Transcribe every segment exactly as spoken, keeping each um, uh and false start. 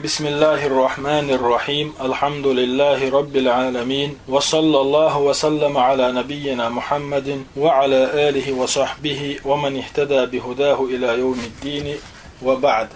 بسم الله الرحمن الرحيم. الحمد لله رب العالمين. وصلى الله وسلم على نبينا محمد وعلى آله وصحبه ومن اهتدى بهداه إلى يوم الدين. وبعد.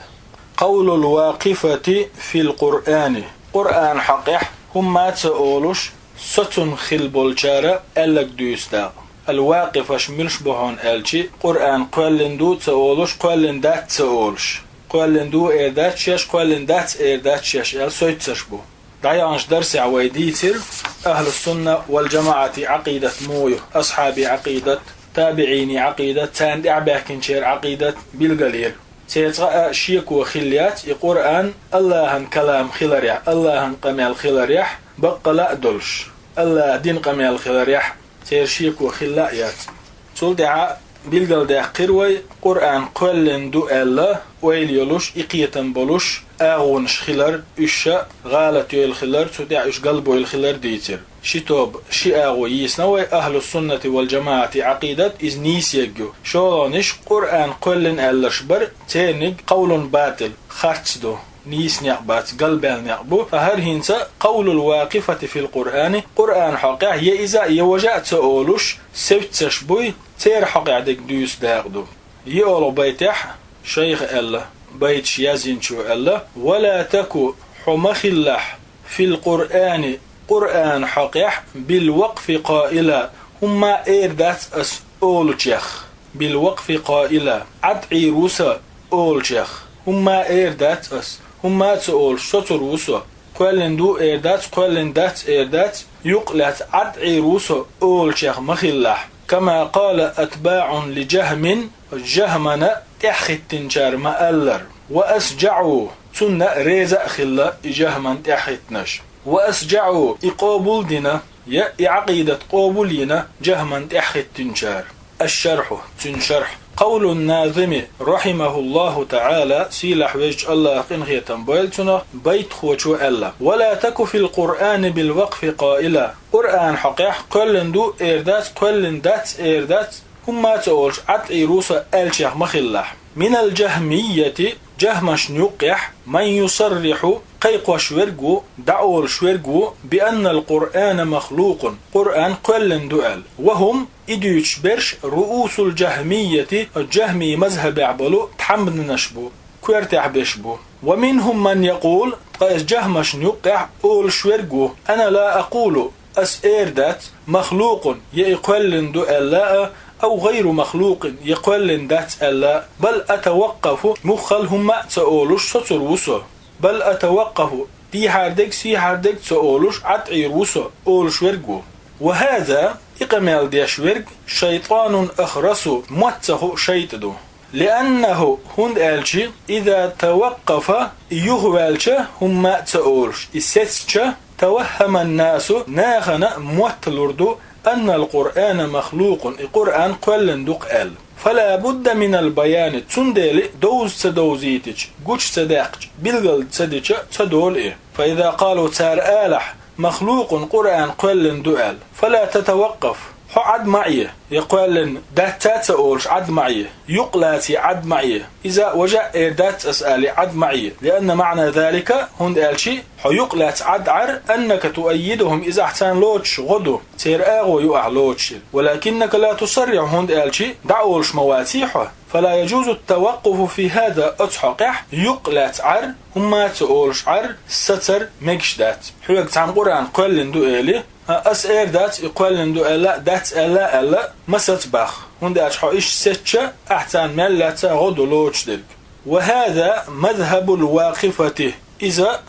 قول الواقفة في القرآن. Къуръан хьокъехь хӀумма ца олуш, соцун хилла болчара аьлларг дуьйцу дакъа. Ал-вакъифаш муьлш бу хьуна аьлчи, Къуръан кхоьллина ду ца олуш, кхоьллина дац ца олуш. Кхоьллина ду эр дац шаьш, кхоьллина дац эр дац шаьш аьлла соьццаш бу. ДӀаяханчу дарсехь вай дийцира, ахьлу-сунна вал-жамаӀати Ӏакъидат муха ю, асхьаби Ӏакъидат, табиӀини Ӏакъидат, царна тӀаьхьабаьхкинчеран Ӏакъидат билгалйира. Церан цкъа а шеко хилла яц и Къуръан АллахӀан калам хиларехь, АллахӀан къамел хиларехь, баккъала а долуш, АллахӀан дин къамел хиларехь, церан шеко хилла а яц. Цул тӀаьхьа билгалдаьккхира вай, Къуръан кхоьллина ду аьлла, ойла йолуш, и кхетам болуш, агӀонаш хилар, уьш ша гӀалат йойла хилар, цу тӀехь уьш галбойла хилар дийцира. Ши тоба, ши агӀо йийцина вай, ахьлу-суннати вал-жамаӀати Ӏакъидат, иза нийса ерг ю. ШолгӀанаш Къуръан кхоьллина аьлларш бара, церниг къавлун батӀил, харц ду, нийса некъ бац, галбаьлла некъ бу. Ткъа хӀара хӀинца къавлул-вакъифати фил-Къуръани, Къуръан хьокъехь я иза а, я важа а ца олуш, соьццаш буй, церан хьокъехь дерг дуьйцу дакъа ду. ЙиъолгӀа байтехь шайха аьлла, байташ язйинчо аьлла: «Ва ла таку, хьо ма хилалахь, фил-Къуръани, Къуръан хьокъехь, бил-вакъфи къаила, хӀумма а эр дац ас олучех, бил-вакъфи къаила, Ӏад Ӏийр ву со олучех, хӀумма а эр дац ас, хӀумма а ца олуш соцур ву со, кхоьллина ду эр дац, кхоьллина дац эр дац, юкъалаьцна Ӏад Ӏийр ву со олучех ма хилалахь. Кама къала атбаӀун ли-ЖахӀмин, ЖахӀмана тӀаьхьахӀиттинчара ма-аллара. Ва асжаӀу, цунна а реза а хилла и ЖахӀмана тӀаьхьахӀиттинарш. Ва асжаӀу, и къобал а дина, я и Ӏакъидат къобал а йина ЖахӀмана тӀаьхьахӀиттинчара». Аш-шархьу, цуьнан шархь. Къавлун-назими, рахьимахӀуллахӀу таӀала, сийлахь везачу АллахӀа къинхетам бойла цунах, байтхочо аьлла: «Ва ла таку фил-Къуръани бил-вакъфи къаила». Къуръан хьокъехь кхоьллина ду эр дац, кхоьллина дац эр дац, хӀумма а ца олуш Ӏад Ӏийр ву со аьллачех ма хилалахь. Минал-жахӀмийяти, жахӀмашна юккъехь, ман юсаррихьу, кхайкхош верг ву, дӀаолуш верг ву, би аннал-Къуръана махлукъун, Къуръан кхоьллина ду аьлла. Ва хӀум, и дуьйцуш берш, руусул-жахӀмийяти, жахӀмий мазхӀабехь болу тхьамданаш бу, коьртехь берш бу. Ва минхӀум ман якъул, ткъа иза жахӀмашна юккъехь олуш верг ву: «Ана ла акъулу, ас эр дац, махлукъун, я и кхоьллина ду аьлла а, ав гӀайру махлукъин, я кхоьллина дац аьлла а, бал атаваккъафу, муххал хӀумма а ца олуш соцур ву со. Бал атаваккъафу, дийхьар дерг, сийхьар дерг ца олуш Ӏад Ӏийр ву со», олуш верг ву. Ва хӀаза, и къамел деш верг, шайтӀанун ахрасу, мотт ца хуу шайтӀа ду. ЛианнахӀу, хӀунда аьлча, иза таваккъафа, и юхаваьлча, хӀумма а ца олуш, и сецча, таваххаман-насу, нахана мотт лур ду, аннал-Къуръана махлукъун, и Къуръан кхоьллина ду-кх аьлла. Фала будда минал-баяни, цундела довза ца довзийтича, гуча ца даьккхича, билгал ца дича, ца долу и. Фа иза къалу, цара алахь, махлукъун, Къуръан кхоьллина ду аьлла, фала татаваккъаф, хьо Ӏад ма Ӏе, я кхоьллина дац а ца олуш Ӏад ма Ӏе, юкъалаций Ӏад ма Ӏе, иза важа а эр дац ас алий Ӏад ма Ӏе, лианна маӀна залика, хӀунда аьлча хьо юкъалаьцна Ӏад Ӏар, аннака туаййидухӀум, иза ахь царна лоцуш гӀо ду, церан агӀо ю ахь лоцуш. Валакиннака ла тусаррихӀу, хӀунда аьлча дӀаолуш ма ваций хьо. Фала яжузу ат-таваккъуфу фи хӀаза, оцу хьокъехь юкъалаьцна Ӏар, хӀумма а ца олуш Ӏар, сацар мегаш дац. Хьоьга цхьамма Къуръан кхоьллина ду эли, а, ас эр дац, и кхоьллина ду аьлла, дац аьлла, аьлла, ма саца боху. ХӀунда аьлча хьо иштта сецча, ахь царна мел лаьцна гӀо ду лоцуш дерг. Ва хӀаза мазхӀабул-вакъифати, иза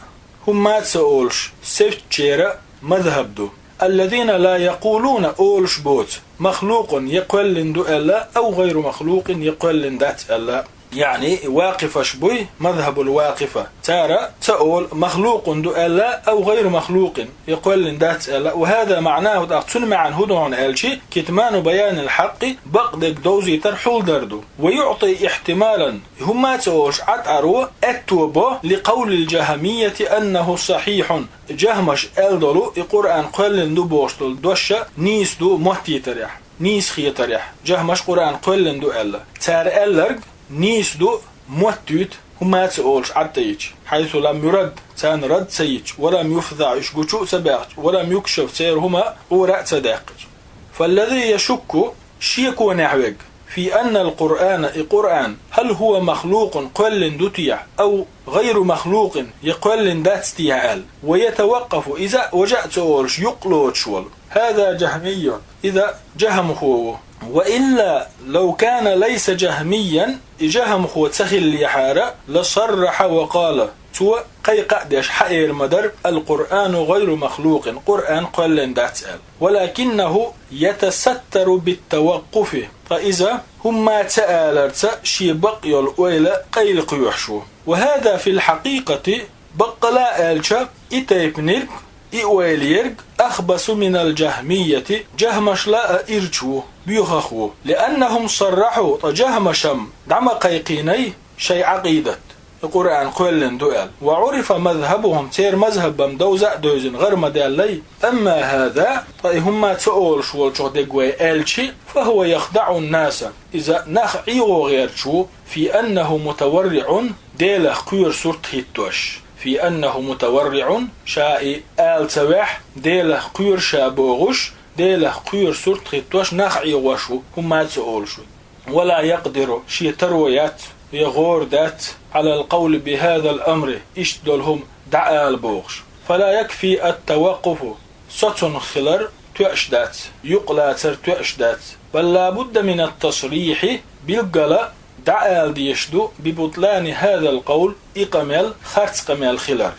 хӀумма а ца олуш сецначеран мазхӀаб ду. Аллазина ла якъулуна, олуш боцу, махлукъун, я кхоьллина ду аьлла, ав гӀайру махлукъин, я кхоьллина дац аьлла. Яъни вакъифаш буй, мазхӀабул-вакъифа. Цара ца олу махлукъун ду аьлла, ав гӀайру махлукъин, я кхоьллина дац аьлла. Ва хӀаза маӀнахӀу, тӀаккха цуьнан маьӀна хӀун ду хьуна аьлча, китману баянил хьакъкъи, бакъдерг довзийтар хьулдар ду. Ва юъти ихьтималан, хӀумма а ца олуш Ӏад Ӏаро аьтто бо, ли къавлил-жахӀмийяти аннахӀу сахьихьун, жахӀмаша аьлла долу, и Къуръан кхоьллина ду бохуш долу дош а нийса ду моттийтарехь, нийса хетарехь, жахӀмаша Къуръан кхоьллина ду аьлла. Цара аьлларг нийса ду, моттуьйту, хӀума а ца олуш Ӏад ца йича, حيث لم يرد, царна рад ца йича, ولم يفزع, уьш гучу а ца баьхча, ولم يكشف, церан хӀума Ӏура а ца даьккхича. فالذي يشك, шеконехь верг, في أن القرآن, и Къуръан, هل هو مخلوق, кхоьллина ду техьа, أو غير مخلوق, я кхоьллина дац техьа аьлла, ويتوقف, иза а, важа а ца олуш, юкъ лоцуш волу, هذا جهمي, иза жахӀамхо ву. وإلا لو كان ليس جهميا, и жахӀамхо ца хиллехьара, لصرح وقال, цо кхайкха а деш хьаэр ма дара, القرآن غير مخلوق, Къуръан кхоьллина дац аьлла. ولكنه يتستر بالتوقف, ткъа иза хӀумма а ца аларца шен бакъ йолу ойла къайлакхоьхьуш ву. وهذا في الحقيقة, баккъала а аьлча, и тайпаниг, и ойла ерг, أخبث من الجهمية, жахӀмашла а ирча ву, боьхах ву. لأنهم صرحوا, ткъа жахӀмаша-м дӀа ма кхайкхийний шайн Ӏакъидат, и Къуръан кхоьллина ду аьлла. وعرف مذهبهم, церан мазхӀаб-м довза а девзина, гӀар ма даьллий. أما هذا, ткъа и хӀумма а ца олуш волчух дерг вай аьлча, فهو يخدع الناس, иза нах ӀийгӀо гӀерташ ву, في أنه متورع, Делах кхоьру сурт хӀиттош. في أنه متورع, ша и ала ца ваьхьа, Делах кхоьру ша бохуш, Делах кхоьру сурт хӀиттош нах ӀийгӀош ву, хӀумма а ца олуш ву. ولا يقدر, шен таро яц, я гӀора дац, على القول بهذا الأمر, иштта долу хӀума дӀаала бохуш. فلا يكفي التوقف, соцунах хилар тоьаш дац, юкъ лацар тоьаш дац. بل لا بد من التصريح, билггала дӀаала дезаш ду, ببطلان هذا القول, и къамел харц къамел хилар.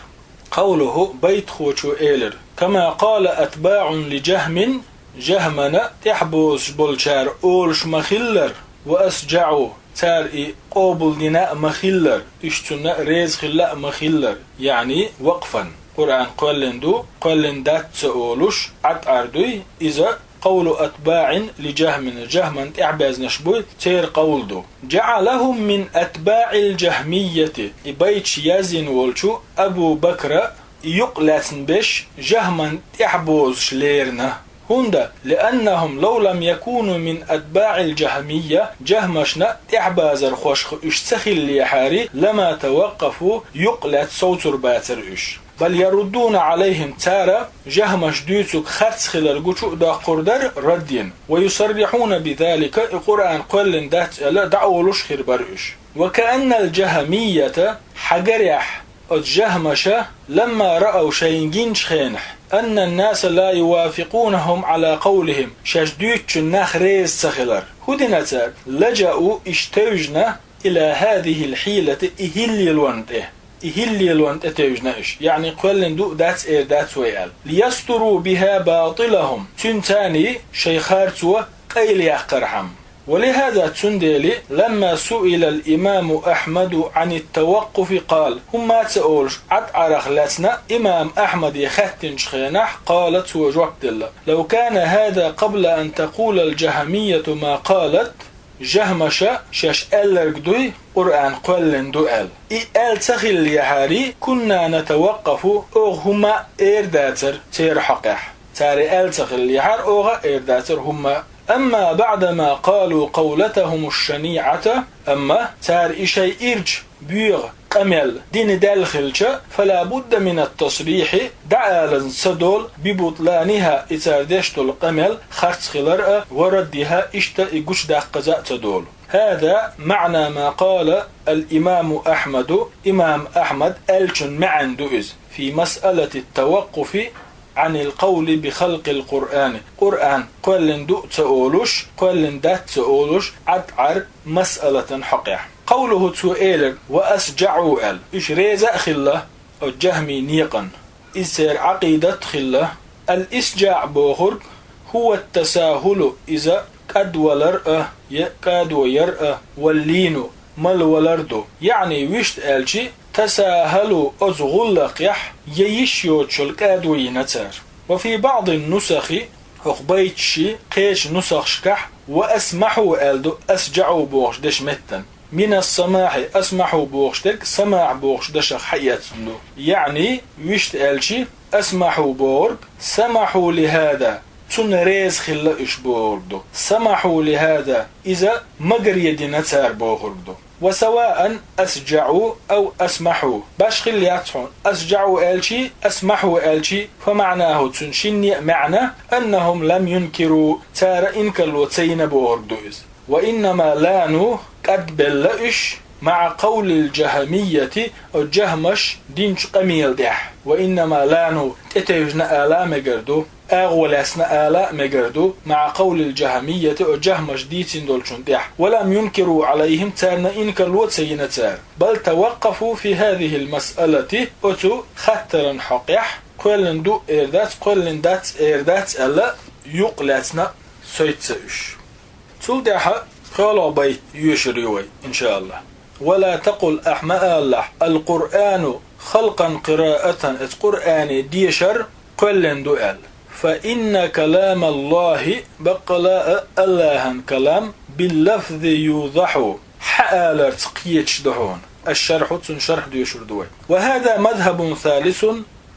قوله, байтахочо элира: كما قال أتباع لجهم, жахӀмана тӀаьхьабозуш болчара олуш ма-хиллара, وأسجعوا, цара и къобалдина а ма-хиллара, уьш цунна реза хилла а ма-хиллара, يعني وقفا. Къуръан кхоьллина ду, кхоьллина дац ца олуш, Ӏад Ӏар дуй, иза قول أتباع لجهم, жахӀмана тӀаьхьабаьзнаш буй, церан къовла ду. جعلهم من أتباع الجهمية, и байташ язйина волчу Абу Бакра и юкъ лаьцна берш жахӀмана тӀаьхьабозуш лерина. ХӀунда, لأنهم لو لم يكونوا من أتباع الجهمية, жахӀмашна тӀаьхьабазархошха уьш ца хиллехьара, لما توقفوا, юкъ лаьцна совцур бацара уьш. بل يردون عليهم, цара жахӀмаша дуьйцург харц хилар гучу а доккхур дара, раддина. ويصرحون بذلك, и Къуръан кхоьллина дац аьлла, дӀаолуш хир бара уьш. وكأن الجهمية, хьагарехь, оцу жахӀмаша, لما رأوا, шайна гинчу хенахь, أن الناس لا يوافقونهم على قولهم, шаьш дуьйцучун нах реза ца хилар. ХӀун дина цара? لجأوا, уьш тевжина, إلى هذه الحيلة, и хӀиллелонна тӀе. И хӀиллелонна тӀе тевжина уьш, يعني кхоьллина ду а дац, эр дац вай аьлла. ليستروا بها باطلهم, цуьнца царний шайн харцо къайлаяккхархьама. ولهذا, цундела, لما سئل الإمام أحمد عن التوقف قال, хӀумма а ца олуш Ӏад Ӏарах лаьцна имам Ахьмаде хаьттинчу хенахь, قال, цо жоп делла: لو كان هذا قبل أن تقول الجهمية ما قالت, жахӀмаша шаьш аьлларг дуй, Къуръан кхоьллина ду аьлла. И аьлла ца хиллехьара, كنا نتوقف, оха хӀумма а эр дацара церан хьокъехь. Цара аьлла ца хиллехьара, оха а эр дацара хӀумма а. أما بعد ما قالوا قولتهم الشنيعة, амма цара и шайн ирча боьха къамел дина даьлла хилча, فلا بد من التصريح, дӀаалаза ца долу, ببطلانها, и цара деш долу къамел харц хилар а, وردها, иштта и гучудаккхаза а ца долу. هذا معنى ما قال الإمام أحمد, имам Ахьмад аьллачун маьӀна ду иза, في مسألة التوقف عن القول بخلق القرآن, Къуръан кхоьллина ду а ца олуш, кхоьллина дац а ца олуш, Ӏад Ӏар масъалатан хьокъехь. قوله, цо элира: وأسجعوا, аьлла. Уьш реза а хилла оцу жахӀмийн некъана. Иза церан Ӏакъидат а хилла. الإسجاع бохург, هو التساهل, иза кӀадвалар а, я кӀадо яр а, واللين, малвалар ду. ЯӀни, вуьшта аьлча, تساهلوا, оцу гӀуллакхехь я йиш йоцуш йолу кӀадо йина цара. وفي بعض النسخ, хӀокху байташан кхечу нусахашкахь, وأسمحوا аьлла ду, أسجعوا бохуш дешан меттана. من السماح, أسمحوا бохуш дерг самахь бохуш дашах хьаэцна ду. ЯӀни, вуьшта аьлча, أسمحوا бохург, سمحوا لهذا, цунна реза хилла уьш бохург ду. سمحوا لهذا, иза магаре дина цара бохург ду. وسواء أسجعوا أو أسمحوا. Башхилла яц хьуна, أسجعوا аьлчи, أسمحوا аьлчи, فمعناه цун шинне а маьӀна, أنهم لم ينكروا, цара инкарло ца йина бохург ду иза. وإنما لانوا, кӀадбелла уьш, مع قول الجهمية, о джахмаш динчу къамела тӀехь. وإنما لانوا, тӀетевжина ала а мегар ду, агӀо лаьцна ала а мегар ду, مع قول الجهمية, о джахмаш дийцина долчун тӀехь. ولم ينكروا عليهم, царна инкарло ца йина цара. بل توقفوا في هذه المسألة, оцу хаттаран хьокъехь, кхоьллина ду эр дац, кхоьллина дац эр дац аьлла, юкъ лаьцна сойца уьш. Цул тӀаьхьа пхоьалгӀа байт йоьшур ю вай, иншааллахӀ. ولا تقل, ахь ма алалахь, القرآن خلقا قراءة, эцу Къуръане дешар кхоьллина ду аьлла. فإن كلام الله, баккъала а АллахӀан калам, باللفظ يوضح, хьааларца кхеташ ду хьуна. الشرح, цун шархь доьшур ду вай. وهذا مذهب ثالث,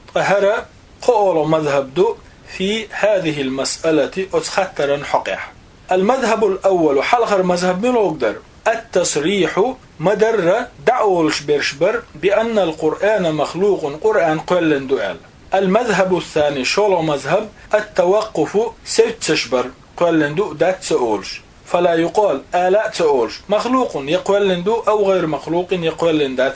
ткъа хӀара кхоалгӀа мазхӀаб ду, في هذه المسألة, оцу хаттаран хьокъехь. المذهب الأول, хьалхара мазхӀаб муьлха дара? التصريح, ма-дарра, дӀаолуш берш бара, بأن القرآن مخلوق, Къуръан кхоьллина ду аьлла. المذهب الثاني, шолгӀа мазхӀаб, التوقف, севццаш бара, кхоьллина ду, дац ца олуш. فلا يقال, ала а ца олуш, مخلوق, я кхоьллина ду, أو غير مخلوق, я кхоьллина дац.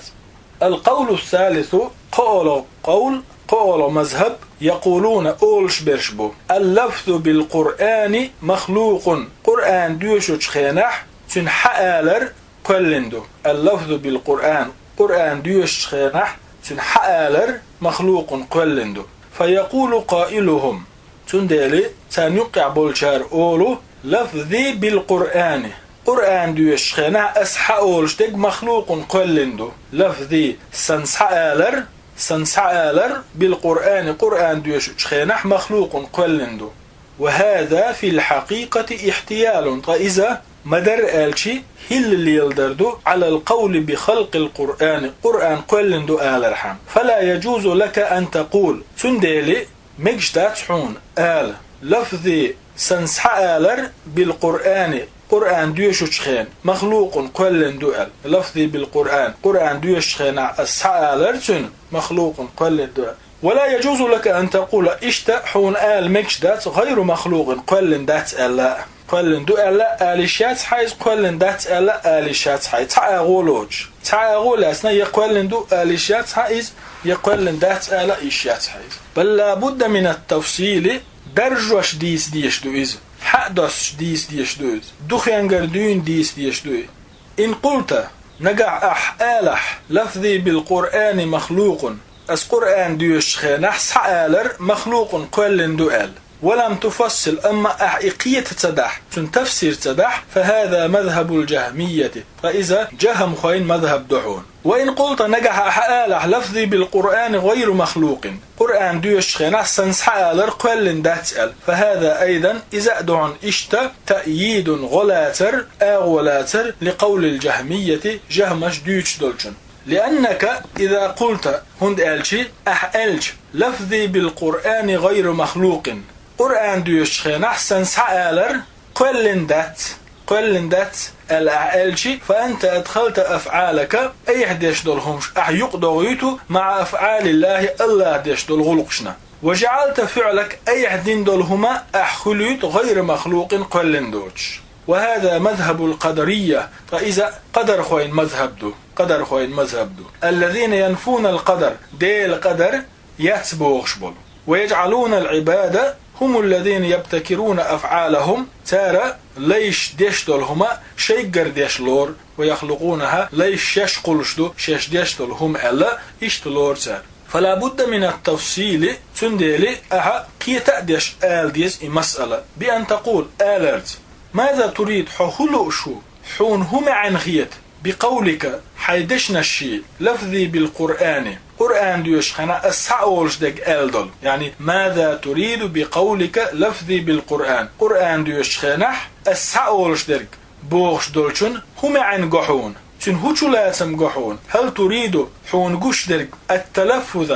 القول الثالث, кхоалгӀа къовл, кхоалгӀа мазхӀаб, يقولون, олуш берш бу: اللفظ بالقرآن مخلوق, Къуръан доьшучу хенахь цуьнан хьаалар кхоьллина ду. اللفظ بالقرآن, Къуръан доьшучу хенахь цуьнан хьаалар مخلوق, кхоьллина ду. فيقول قائلهم, цундела царна юккъехь болчара олу: لفظي بالقرآن, Къуръан доьшучу хенахь ас хьаолуш дерг مخلوق, кхоьллина ду. لفظي, сан схьаалар, сан схьаалар, بالقرآن, Къуръан доьшучу хенахь مخلوق, кхоьллина ду. وهذا في الحقيقة احتيال, ткъа иза, ма-дарра аьлчи, хӀилла леладар ду, على القول بخلق القرآن, Къуръан кхоьллина ду алархьама. فلا يجوز لك أن تقول, цундела мегаш дац хьуна ала: لفظي, сан схьаалар, بالقرآن, Къуръан доьшучу хенахь, مخلوق, кхоьллина ду аьлла. لفظي بالقرآن, Къуръан доьшучу хенахь ас схьаалар цуьнан, مخلوق, кхоьллина ду аьлла. ولا يجوز لك أن تقول, иштта хьуна ала мегаш дац, غير مخلوق, кхоьллина дац аьлла. Кхоьллина ду аьлла ала йиш яц хьан иза, кхоьллина дац аьлла ала йиш яц хьан иза, цхьа агӀо лоцуш. Цхьа агӀо лаьцна, я кхоьллина ду ала йиш яц хьан иза, я кхоьллина дац ала йиш яц хьан иза. بل لا بد من التفصيل, даржош дийца дезаш ду иза. Хьа а доссуш дийца дезаш ду иза. Дукхенгара дуьйна дийца дезаш ду иза. إن قلت, нагахь ахь алахь: لفظي بالقرآن مخلوق, ас Къуръан доьшучу хенахь схьаалар مخلوق, кхоьллина ду аьлла. ولم تفصل, амма ахь и кхета ца дахь, цуьнан тафсир ца дахь, فهذا مذهب الجهمية, ткъа иза джахӀамхойн мазхӀаб ду хьуна. وإن قلت, нагахь ахь алахь: لفظي بالقرآن غير مخلوق, Къуръан доьшучу хенахь сан схьаалар кхоьллина дац аьлла, فهذا أيضا, иза а ду хьуна иштта, تأييد, гӀо лацар, агӀо лацар, لقول الجهمية, джахӀмаш дуьйцуш долчун. لأنك إذا قلت, хӀунда аьлча ахь аьлча: لفظي بالقرآن غير مخلوق, Къуръан доьшучу хенахь сан схьаалар кхоьллина дац, кхоьллина дац аьлла ахь аьлча, فأنت أدخلت أفعالك, айхьа деш долу хӀумаш ахь юкъадохуьйту مع أفعال الله, АллахӀа деш долу гӀуллакхашна. وجعلت فعلك, айхьа дина долу хӀума ахь хуьлуьйту غير مخلوق, кхоьллина доцуш. وهذا مذهب القدرية, ткъа иза къадархойн мазхӀаб ду, къадархойн мазхӀаб ду. الذين ينفون القدر, Делан къадар яц бохуш болу. ويجعلون العباد هم الذين يبتكرون أفعالهم, цара лайш деш долу хӀума шайггара деш лору, ويخلقونها, лайш шаьш кхуллуш ду, шаьш деш долу хӀума аьлла, иштта лору цара. فلا بد من التفصيل, цундела ахьа кхета а деш ала деза и масъала, بأن تقول, аларца: ماذا تريد, хьо хӀун лууш ву, хьуна хӀун маьӀна хета, بقولك, хьайн дешнашший, لفظي بالقرآن, Къуръан доьшучу хенахь ас схьаолуш дерг аьлла долу. يعني, ماذا تريد بقولك لفظي بالقرآن, Къуръан доьшучу хенахь ас схьаолуш дерг бохуш долчун хӀун маьӀна го хьуна? Цуьнан хӀун чулацам го хьуна? هل تريد, хьуна гуш дерг, التلفظ,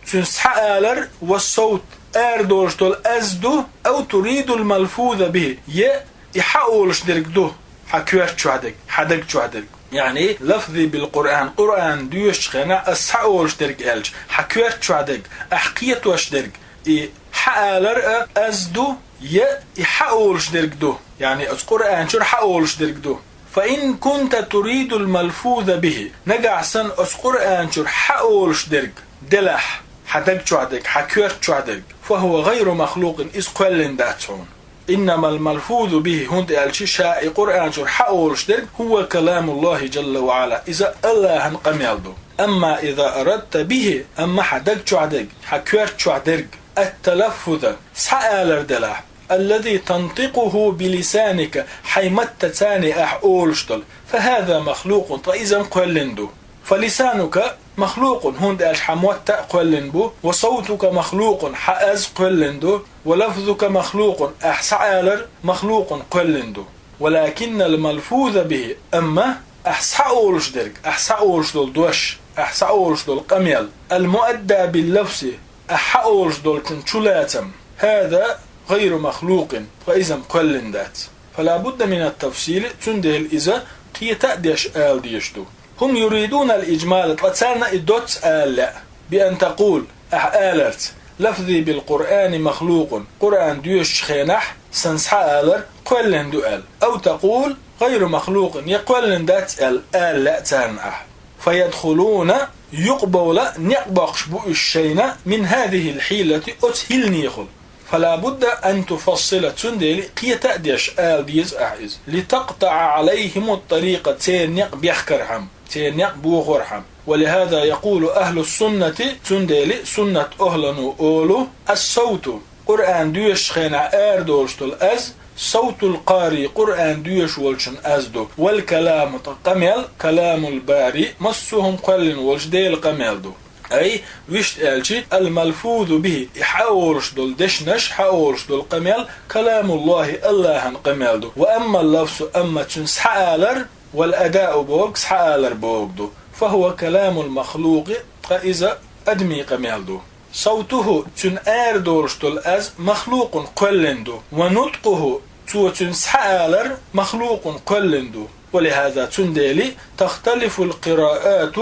цуьнан схьаалар, والصوت, арадолуш долу аз ду, أو تريد الملفوظ به, я и хьаолуш дерг ду, хьан коьрта чохь дерг, хьан даг чохь дерг? يعني لفظي بالقرآن, Къуръан доьшучу хенахь ас схьаолуш дерг аьлча, хьан коьрта чохь дерг, ахь кхетош дерг, и хьан алар а аз ду, я и хьан олуш дерг ду, يعني оцу Къуръан чуьра хьан олуш дерг ду. فإن كنت تريد الملفوظ به, нагахь санна оцу Къуръан чуьра хьан олуш дерг делахь, хьан даг чохь дерг, хьан коьрта чохь дерг, فهو غير مخلوق, иза кхоьллина дац хьуна. إنما الملفوظ به, хӀунда аьлча ша и Къуръан чуьра хьан олуш дерг, هو كلام الله جل وعلا, иза АллахӀан къамел ду. أما إذا أردت به, амма хьан даг чохь дерг, хьан коьрта чохь дерг, التلفظ, схьаалар делахь, الذي تنطقه بلسانك, хьайн маттаца ахь олуш долу, فهذا مخلوق, ткъа иза-м кхоьллина ду. فلسانك مخلوق, хӀунда аьлча хьан мотт а кхоьллина бу, وصوتك مخلوق, хьан аз кхоьллина ду, ولفظك مخلوق, ахь схьаалар مخلوق, кхоьллина ду. ولكن الملفوظ به, амма ахь схьаолуш дерг, ахь схьаолуш долу дош, ахь схьаолуш долу къамел, المؤدى باللفظ, ахь схьаолуш долчун чулацам, هذا غير مخلوق, ткъа иза-м кхоьллина дац. فلا بد من التفصيل, цундела иза кхета а деш ала дезаш ду. هم يريدون الإجمال, ткъа царна и доцца ала лаьа, بأن تقول, ахь аларца, لفظي بالقرآن مخلوق, Къуръан доьшучу хенахь сан схьаалар кхоьллина ду аьлла, أو تقول غير مخلوق, я кхоьллина дац аьлла ала лаьа царна ахь. فيدخلون, юкъабовла некъ боккхуш бу уьш шайна, من هذه الحيلة, оцу хӀилланехула. فلا بد أن تفصل, цундела кхета а деш ала деза ахь иза, لتقطع عليهم الطريق, церан некъ бехкархьама, церан некъ бохорхьама. ولهذا يقول أهل السنة, цундела суннат охӀлано олу, الصوت, Къуръан доьшучу хенахь арадолуш долу аз, صوت القاري, Къуръан доьшуш волчун аз ду, والكلام, ткъа къамел, كلام الباري, массо а хӀума кхоьллина волчу Делан къамел ду. أي, вуьшта аьлча, الملفوظ به, и схьаолуш долу дешнаш, схьаолуш долу къамел, كلام الله, АллахӀан къамел ду. وأما اللفظ, амма цуьнан схьаалар, والأداء бохург, схьаалар бохург ду, فهو كلام المخلوق, ткъа иза адамийн къамел ду. صوته, цуьнан арадолуш долу аз, مخلوق, кхоьллина ду. ونطقه, цо цуьнан схьаалар, مخلوق, кхоьллина ду. ولهذا, цундела, تختلف القراءات,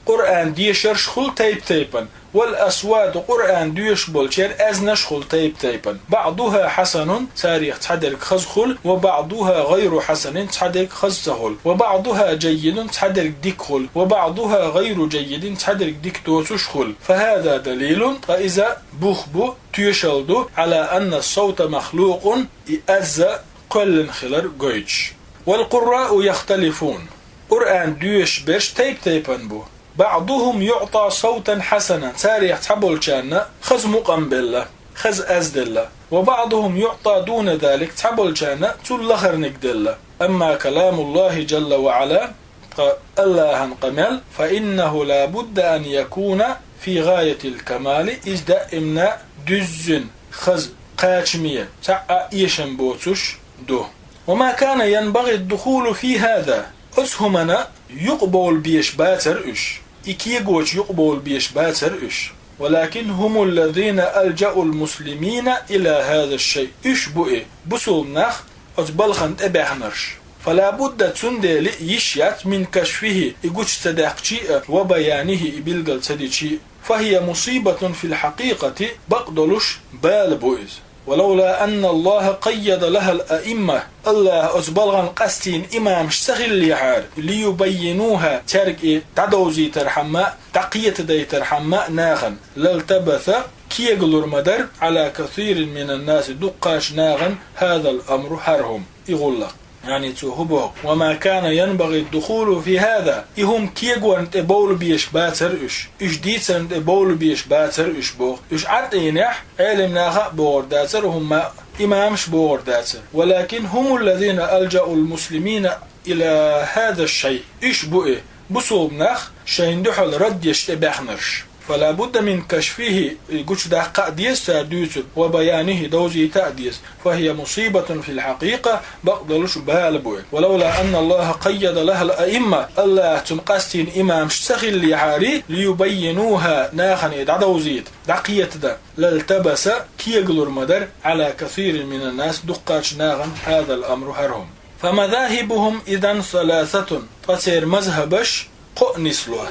Къуръан дешарш хуьлу тайп-тайпана, والأصوات, Къуръан доьшуш болчеран аьзнаш хуьлу тайп-тайпана. بعضها حسن, царах цхьадерг хаза хуьлу, وبعضها غير حسن, цхьадерг хаза ца хуьлу, وبعضها جيد, цхьадерг дика хуьлу, وبعضها غير جيد, цхьадерг дика доцуш хуьлу. فهذا دليل, ткъа иза бух бу, тоьшалла ду, على أن الصوت مخلوق, и аз кхоьллина хилар гойтуш. والقراء يختلفون, Къуръан доьшуш берш тайп-тайпана бу. بعضهم يعطى صوتا حسنا, царах цхьаболчарна хаза мукъам белла, хаза аз делла. وبعضهم يعطى دون ذلك, цхьаболчарна цул лахарниг делла. أما كلام الله جل وعلا, ткъа АллахӀан къамел, فإنه لا بد أن يكون في غاية الكمال, иза даимна дуьззина, хаза, кхачаме, цхьа а эшам боцуш ду. وما كان ينبغي الدخول في هذا, оцу хӀумана юкъабовла безаш бацара уьш, и кегочу юкъабовла безаш бацара уьш. ولكن هم الذين ألجأوا المسلمين إلى هذا الشيء, уьш бу и, бусулба нах оцу балхана тӀебаьхнарш. فلا بد, цундела йиш яц, من كشفه, и гучу ца даьккхича а, وبيانه, и билгал ца дича а. فهي مصيبة في الحقيقة, бакъдолуш бала бу иза. ولولا أن الله قيد لها الأئمة, АллахӀа оцу балхана къастийна имамаш ца хиллехьара, ليبينوها, цаьрга и дӀадовзийтархьама, дӀакхетадайтархьама нахана, لالتبس, кегалур ма дара, على كثير من الناس, дуккхачу нахана, هذا الأمر, хӀара хӀума, и гӀуллакх. Яъни цо хӀун боху? وما كان ينبغي الدخول في هذا. И хӀума кегорна тӀе бовла безаш бацара уьш. Уьш дийцарна тӀе бовла безаш бацара уьш боху. Уьш Ӏад Ӏийнехь, Ӏелам наха а бохур дацара хӀумма, имамаш бохур дацара. ولكن هم الذين ألجأوا المسلمين إلى هذا الشيء. Уьш бу и, бусулба нах шайна дуьхьал рад еш тӀебаьхнарш. فلا بد من كشفه, и гучудаккха а деза цара дуьйцург, وبيانه, довзийта а деза. فهي مصيبة في الحقيقة, бакъдолуш бала бу и. ولولا أن الله قيد لها الأئمة, АллахӀа цунна къастийна имамаш ца хиллехьара, ليبينوها, нахана и дӀадовзийта, дӀакхетадан, لالتبس, кегалур ма дара, على كثير من الناس, дуккхачу нахана, هذا الأمر, хӀара хӀума. فمذاهبهم إذن ثلاثة, ткъа церан мазхабаш кхоъ нисло.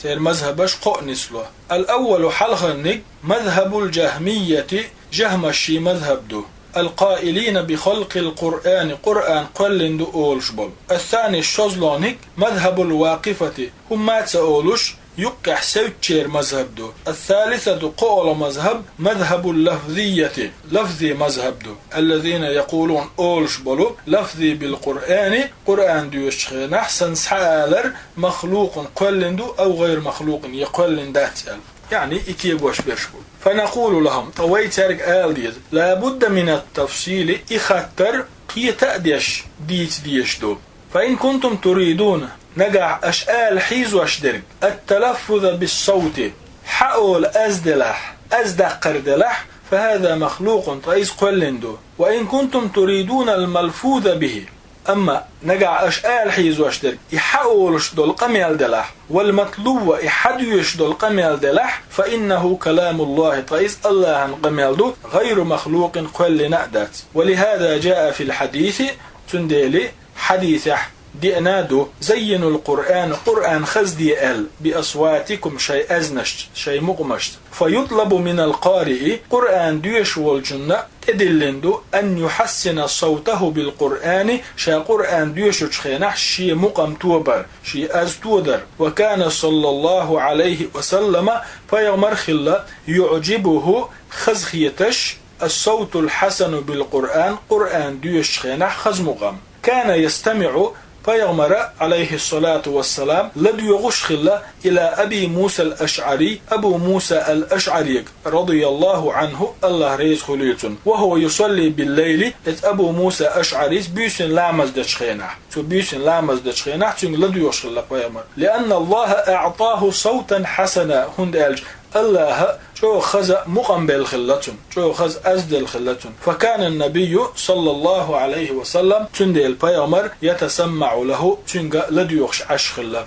Церан мазхабаш кхоъ нисло. الأول, хьалхарниг, مذهب الجهمية, жахӀмаший мазхаб ду. القائلين بخلق القرآن, Къуръан кхоьллина ду олуш болу. الثاني, шозлагӀниг, مذهب الواقفة, хӀумма а ца олуш, юккъехь севцачеран мазхаб ду. الثالثة, кхоалгӀа мазхаб, مذهب اللفظية, лафзи мазхаб ду. الذين يقولون, олуш болу, لفظي بالقرآن, Къуръан доьшучу хенахь сан схьаалар مخلوق, кхоьллина ду, أو غير مخلوق, я кхоьллина дац аьлла. Яъни и кегош берш бу. فنقول لهم, ткъа вай цаьрга ала деза, لا بد من التفصيل, и хаттар кхета а деш, дийца дезаш ду. فإن كنتم تريدون, нагахь аша ала хьийзош дерг, التلفظ بالصوت, хьаола аз делахь, аз даккхар делахь, فهذا مخلوق, ткъа иза кхоьллина ду. وإن كنتم تريدون الملفوظ به, амма нагахь аша ала хьийзош дерг, и хьаолуш долу къамел делахь, والمتلو, и хьадоьшуш долу къамел делахь, فإنه كلام الله, ткъа иза АллахӀан къамел ду, غير مخلوق, кхоьллина а дац. ولهذا جاء في الحديث, цундела хьадисехь деана а ду, زينوا القرآن, Къуръан хазде аьлла, بأصواتكم, шайн аьзнашца, шайн мукъамашца. فيطلب من القارئ, Къуръан доьшуш волчунна тӀедиллина ду, أن يحسن صوته بالقرآن, ша Къуръан доьшучу хенахь шен мукъам тобар, шен аз тодар. وكان صلى الله عليه وسلم, пайхамар хилла, يعجبه, хазахеташ, الصوت الحسن بالقرآن, Къуръан доьшучу хенахь хаза мукъам. كان يستمع, пайхамар, عليه الصلاة والسلام, ладоьгӀуш хилла, إلى أبي موسى الأشعري, Абу Муса ал-АшӀарига, رضي الله عنه, АллахӀ реза хуьлийла цунна, وهو يصلي بالليل, иза Абу Муса АшӀарис буьйсанна ламаз дечу хенахь. Цо буьйсанна ламаз дечу хенахь цуьнга ладоьгӀуш хилла пайхамар. لأن الله أعطاه صوتا حسنا, хӀунда аьлча АллахӀа чӀогӀа хаза мукъам белла хилла цунна, чӀогӀа хаза аз делла хилла цунна. فكان النبي صلى الله عليه وسلم, цундела пайхамар, يتسمع له, цуьнга ладоьгӀуш Ӏаш хилла.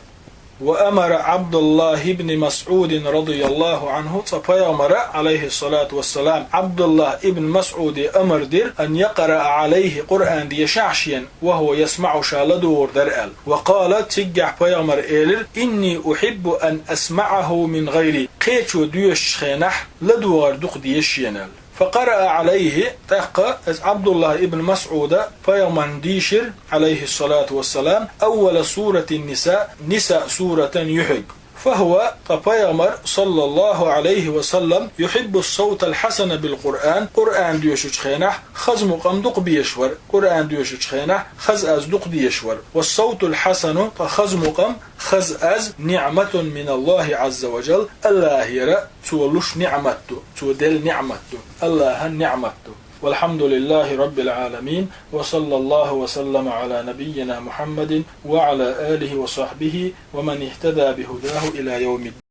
وأمر عبد الله بن مسعود رضي الله عنه, цкъа пайхамар, عليه الصلاة والسلام, ӀабдуллахӀ ибн МасӀуде амар дира, أن يقرأ عليه, Къуръан дешахь шена, وهو يسمع, ша ладугӀур дара аьлла. وقال, циггахь пайхамар элира: إني أحب أن أسمعه من غيري, кхечо доьшучу хенахь ладугӀар дукха деза шена аьлла. فقرأ عليه, тӀаккха иза ӀабдуллахӀ ибн МасӀуда пайхамарна дийшира, عليه الصلاة والسلام, أول سورة النساء, Ниса сурата юьхьиг. فهو, ткъа пайхамар, صلى الله عليه وسلم, يحب الصوت الحسن بالقرآن, Къуръан доьшучу хенахь хаза мукъам дукха безаш вара, Къуръан доьшучу хенахь хаза аз дукха дезаш вара. والصوت الحسن, ткъа хаза мукъам, хаза аз, نعمة من الله عز وجل, АллахӀера цо луш ниӀмат ду, цо делла ниӀмат ду, АллахӀан ниӀмат ду. والحمد لله رب العالمين، وصلى الله وسلم على نبينا محمد وعلى آله وصحبه ومن اهتدى بهداه إلى يوم الدين.